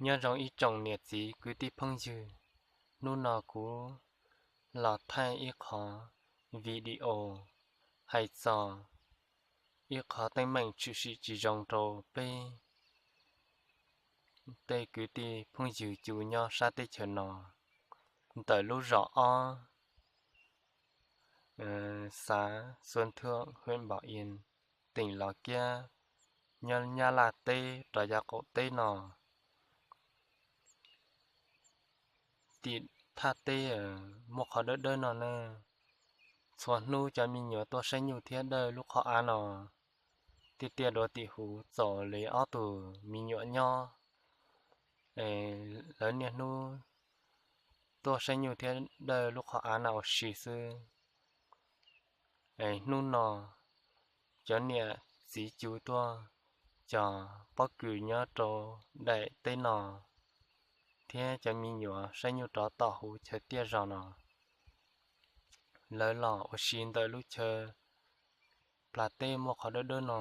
Nyob zoo ib tsoom niam txiv kwv tij phooj ywg, hnub no kuv los thaij ib qhov video hais txog ib qhov teeb meem tshwm sim tsis zoo rau peb tej kwv tij phooj ywg cus nyob sab teb chaws no, ntawm lub zos ob, xav Xuas Thuam, hwm Npam Yas, teem Los Kiab, nyob Nyab Laj teb rov yav qaum teb no. Tim thaj teb muaj qhov dawb dawb no ne, txhua hnub cov me nyuam tuaj saib nyuj thiab dawj lub qhov av no, tiaj tiaj dua tim huv txaus li ob tug me nyuam nyob. Lawv niaj hnub tuaj saib nyuj thiab dawj lub qhov av no ua si xwb. Hnub no cov niam txiv cus tuaj cog pob kws nyob rau daim teb no, thiab cov me nyuam saib nyuj rov tom huv chaw tiaj zos no, lawv los ua si ntawm lub chaw plas teb muaj qhov dawb dawb no.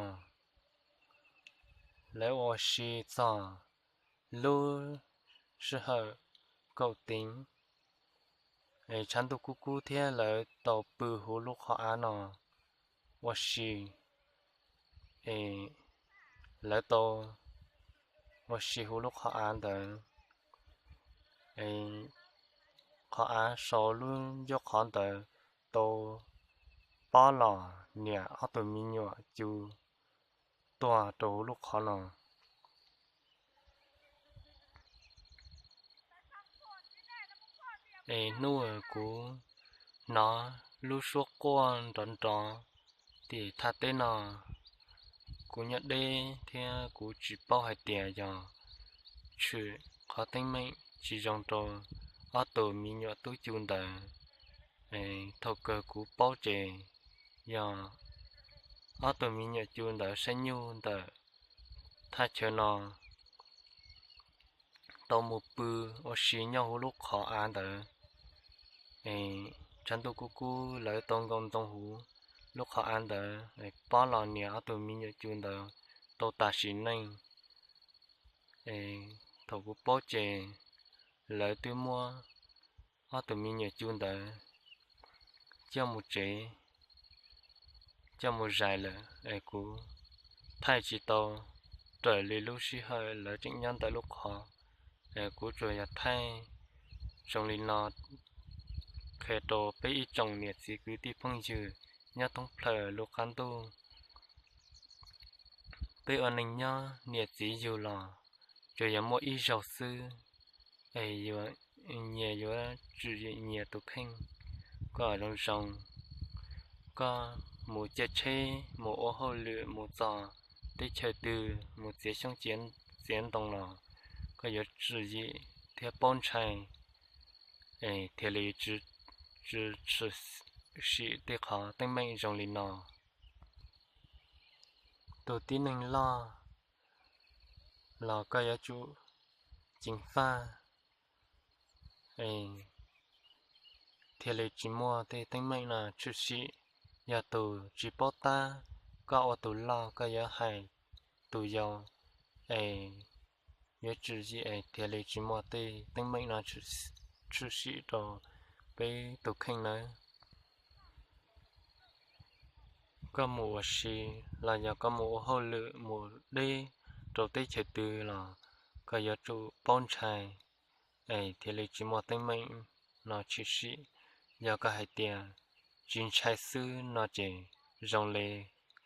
Lawv ua si txog lub sij hawm kaum teev, tshav ntuj kub kub thiab lawv tau pw huv lub qhov av no ua si. Lawv tau ua si huv lub qhov av ntawd. Qhov av sau lub ncauj qhov ntawd tau pob los niam ob tug me nyuam cus tuag rau huv lub qhov no. Es hnub uas kuv hnov lub suab quaj nrov nrov tim thaj teb no, kuv nyob deb thiab kuv tsis paub hais tias yog tshwm qhov teeb meem tsis zoo rau ob tug me nyuam tub cus ntawd. Thaum kawg kuv paub ces yog ob tug me nyuam cus ntawd saib nyuj ntawm thaj chaw no tau mus pw ua si nyob huv lub qhov av ntawd. Tshav ntuj kub kub lawv tau nkaus ntoo huv lub qhov av ntawd, pob los niam ob tug me nyuam cus ntawd tau tas sim neej. Thaum kuv paub ces lawv twb muab ob tug me nyuam cus ntawd coj mus tsev, coj mus zais lawm es kuv thaij tsis tau raws li lub sij hawm lawv tseem nyob ntawm lub qhov. Kuv tsuas yog thaij zoo li no qhia rau peb ib tsoom niam txiv kwv tij phooj ywg nyob thoob plaws lub qab ntuj. Peb ua neej nyob niam txiv yug los tsuas yog muaj ib zaug xwb, es nyias yuav tswm yim nyias tus kheej kom zoo zoo. Koj mus caij tsheb, mus ua hauj lwm, mus txog teb chaws twg, mus txiav xyoob txiav ntoo los koj yuav tswm yim thiab paub ntshai, thiaj li tsis tshwm sim tej qhov teeb meem zoo li no. Tus tib neeg loj los koj yuav tsum ceev faj thiaj li tsis muaj tej teeb meem no tshwm sim. Yog tus tsis paub tab, koj ua tus loj koj yuav hais tus yau es yuav tswm yim es thiaj li tsis muaj tej teeb meem no tshwm sim rau peb tus kheej nawb. Koj mus ua si los yog koj mus ua hauj lwm mus deb rau teb chaws twg los koj yuav tsum paub ntshai es thiaj li tsis muaj teeb meem no tshwm sim. Yog koj hais tias tsis ntshai xwb no ces zoo li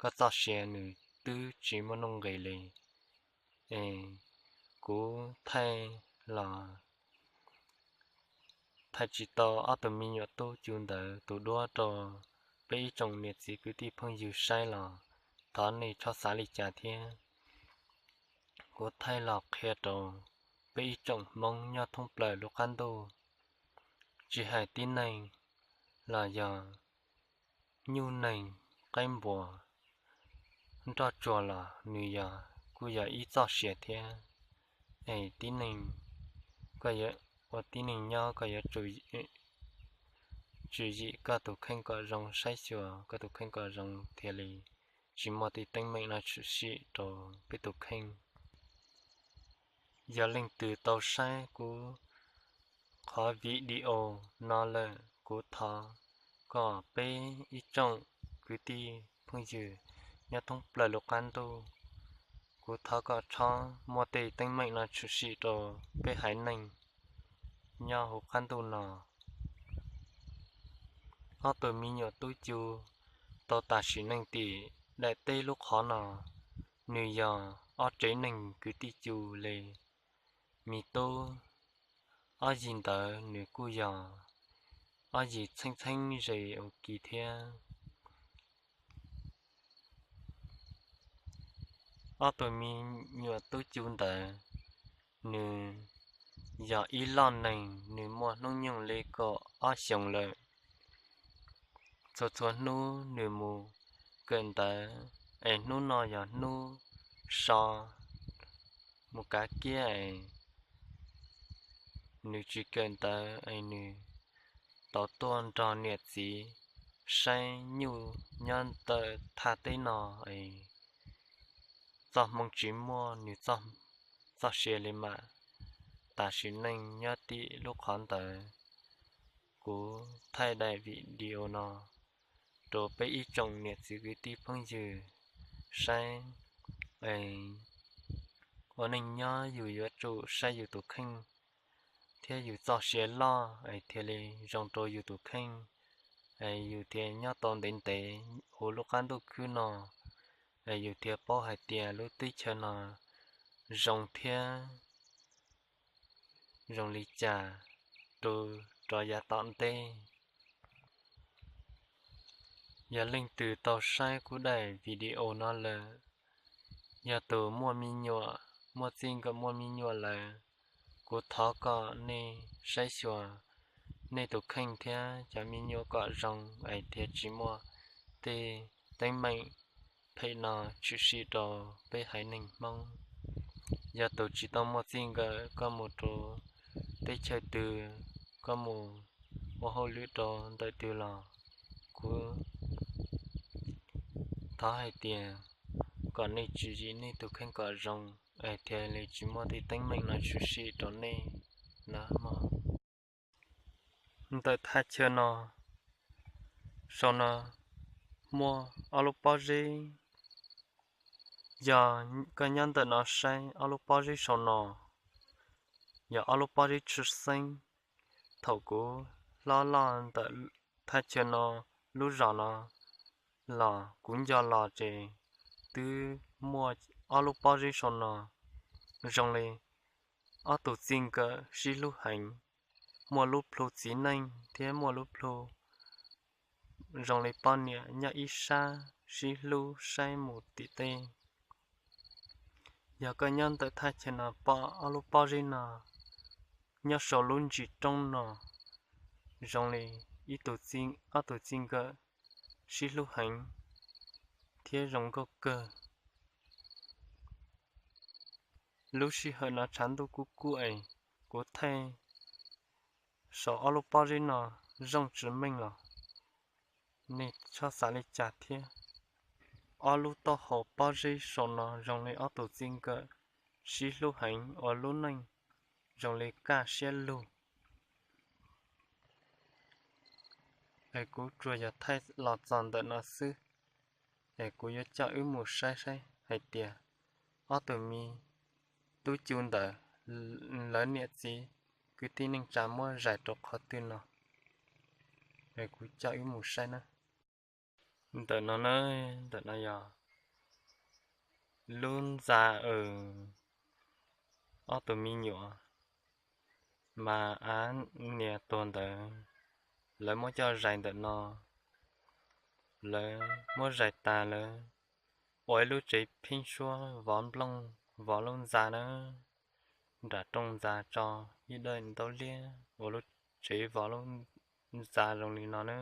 koj txoj sia nws twb tsis muaj nuj nqis li. Kuv thaij los thaij tsis tau ob tug me nyuam tub cus ntawd tus duab rau peb ib tsoom niam txiv kwv tij phooj ywg saib los thov nej txhob xav li cas thiab. Kuv thaij los qhia rau peb ib tsoom Hmoob nyob thoob plaws lub qab ntuj, tsis hais tib neeg los yog nyuj neeg, qaib npua, nroj tsuag los nws yog kuj yog ib txoj sia thiab. Es tib neeg, koj ua tib neeg nyob koj yuav tswm yim koj tus kheej kom zoo, saib xyuas koj tus kheej kom zoo thiaj li tsis muaj tej teeb meem no tshwm sim rau peb tus kheej. Yog leej twg tau saib kuv qhov video no lawm, kuv thov kom peb ib tsoom kwv tij phooj ywg nyob thoob plaws lub qab ntuj, kuv thov kom txhob muaj tej teeb meem no tshwm sim rau peb haiv neeg nyob hauv qab ntuj no. Ob tug me nyuam tub cu tau tas sim neej tim daim teb lub qhov no, nws yog ob tsev neeg kwv tij cu le. Me tub ob yig ntawd nws kuj yog ob yig txheeb txheeb ze ua ke thiab. Ob tug me nyuam tub cu ntawd, nws yog ib loj neeg, nws muaj hnub nyoog li kaum ob xyoos lawm. Txhua txhua hnub nws mus kawm ntawv, es hnub no yog hnub so mus kav kiab es nws tsis kawm ntawv es nws tau tuaj nrog niam txiv saib nyuj nyob ntawm thaj teb no es txoj hmoo tsis muaj nws txoj sia li mas tas sim neej nyob tim lub qhov ntawd. Kuv thaij daim video no rau peb ib tsoom niam txiv kwv tij phooj ywg saib, ua neej nyob yus yuav tsum saib yus tus kheej thiab yus txoj sia loj es thiaj li zoo rau yus tus kheej, yus thiaj nyob tau ntev ntev hauv lub qab ntuj khwb no, yus thiaj paub hais tias lub teb chaws no zoo thiab zoo li cas rau rov yav tom ntej. Yog leej twg tau saib kuv daim video no lawm, yog tus muaj me nyuam, muaj txij nkawm muaj me nyuam lawm, kuv thov kom nej saib xyuas nej tus kheej thiab cov me nyuam kom zoo es thiaj tsis muaj tej teeb meem phem no tshwm sim rau peb haiv neeg Hmoob. Yog tus tsis tau muaj txij nkawm, koj mus rau teb chaws twg, koj mus ua hauj lwm rau ntawm twg los kuv thov hais tias kom nej tswm yim nej tus kheej kom zoo es thiaj li tsis muaj tej teeb meem no tshwm sim rau nej na mog. Ntawm thaj chaw no, saum no muaj ob lub pob zeb. Yog koj nyob ntawm no saib ob lub pob zeb saum no, yog ob lub pob zeb tshwj xeeb. Thaum kuv hlob loj ntawm thaj chaw no, lub zos no los kuv nco los ces twb muaj ob lub pob zeb saum no zoo li ob tug txij nkawm sib hlub heev, muaj lub plhu txiv neej thiab muaj lub plhu zoo li poj niam nyob ib sab sib hlub saib mus tim tej. Yog koj nyob ntawm thaj chaw no pom ob lub pob zeb no nyob saum lub ntsis roob no, zoo li ib tug, ob tug txij nkawm sib hlub heev thiab zoo nkauj kawg. Lub sij hawm no tshav ntuj kub kub es kuv thaij saum ob lub pob zeb no zoo tsis meej los nej txhob xav li cas thiab. Ob lub taub hau pob zeb saum no zoo li ob tug txij nkawm sib hlub heev ua lub neej zoo li kaj siab lug. Es kuv tsuas yog thaij los txog ntawm no xwb, es kuv yuav coj wb mus saib saib hais tias ob tug me tub cu ntawd lawv niam txiv kwv tij neej tsa muab zais rau qhov twg no. Es kuv coj wb mus saib na. Ntawm no na, ntawm no yog lub ntxa, ob tug me nyuam mas av niag tuag ntawd, lawv muab coj zais ntawm no. Lawv muab zais tas lawv ua ib lub tsev pheeb suab vov nplooj vov lub ntxa na. Nram rooj ntxa tso ib daim ntaub liab ua lub tsev vov lub ntxa zoo li no na.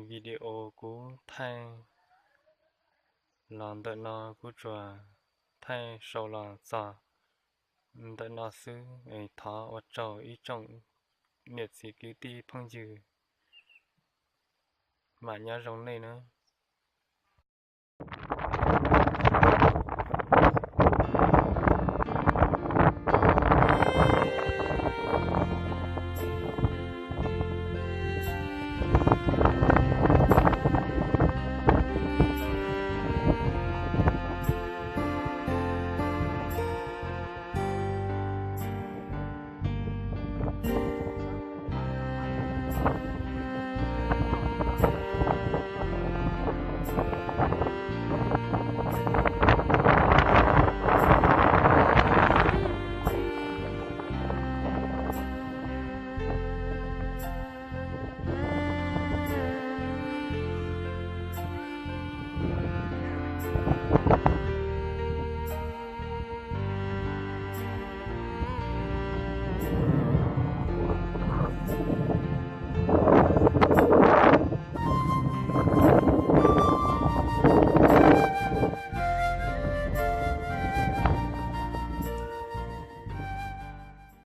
Video kuv thaij los ntawm no, kuv tsuas thaij sau los txog ntawm no xwb. Thov ua tsaug ib tsoom niam txiv kwv tij phooj ywg Mas nyob zoo nej na.